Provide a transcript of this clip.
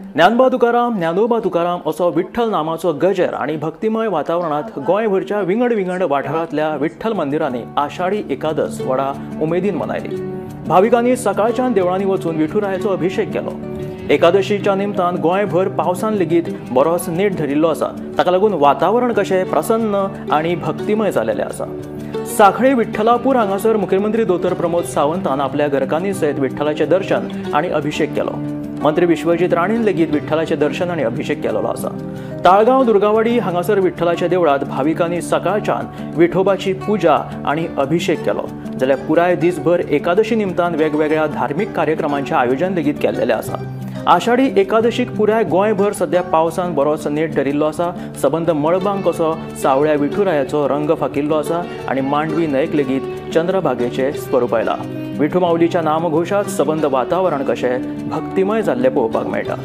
ज्ञानबा तुकाराम ज्ञानोबा तुकाराम असो विठ्ठल नामाचो गजर आनी भक्तिमय वातावरणांत गोंयभरच्या विंगड विंगड वाठारांतल्या विठ्ठल मंदिरांनी आषाढी एकादश व्हडा उमेदीन मनयली. भाविकांनी सकाळच्यान देवळांनी वचून विठुरायाचो अभिषेक केलो. एकादशीच्या निमतान गोंयभर पावसान लेगीत बरोच नेट धरिल्लो आसा. ताका लागून वातावरण कशें प्रसन्न आनी भक्तिमय जालेलें आसा. साखळे विठ्ठलापूर हांगासर मुख्यमंत्री दोतोर प्रमोद सावंतान आपल्या घरकान्नी सयत विठ्ठलाचें दर्शन आनी अभिषेक केलो. मंत्री विश्वजीत राणेन लेगीत विठ्ठलाचें दर्शन आनी अभिषेक केलेलो आसा. ताळगांव दुर्गावाडी हांगासर विठ्ठलाच्या देवळांत भाविकांनी सकाळच्यान विठोबाची पुजा आनी अभिषेक केलो. जाल्यार पुराय दिसभर एकादशी निमतान वेगवेगळ्या धार्मीक कार्यक्रमांचें आयोजन लेगीत केल्लेलें आसा. आषाढी एकादशीक पुराय गोंयभर सद्या पावसान बरोच नेट धरिल्लो आसा. सबंद मळबांक कसो सावळ्या विठुरायाचो रंग फाकिल्लो आसा आनी मांडवी न्हंयेक लेगीत चंद्रभागेचें स्वरूप आयलां. विठू माऊलीच्या नामघोशात सबंद वातावरण कशें भक्तिमय जाल्लें पळोवपाक मेळटा.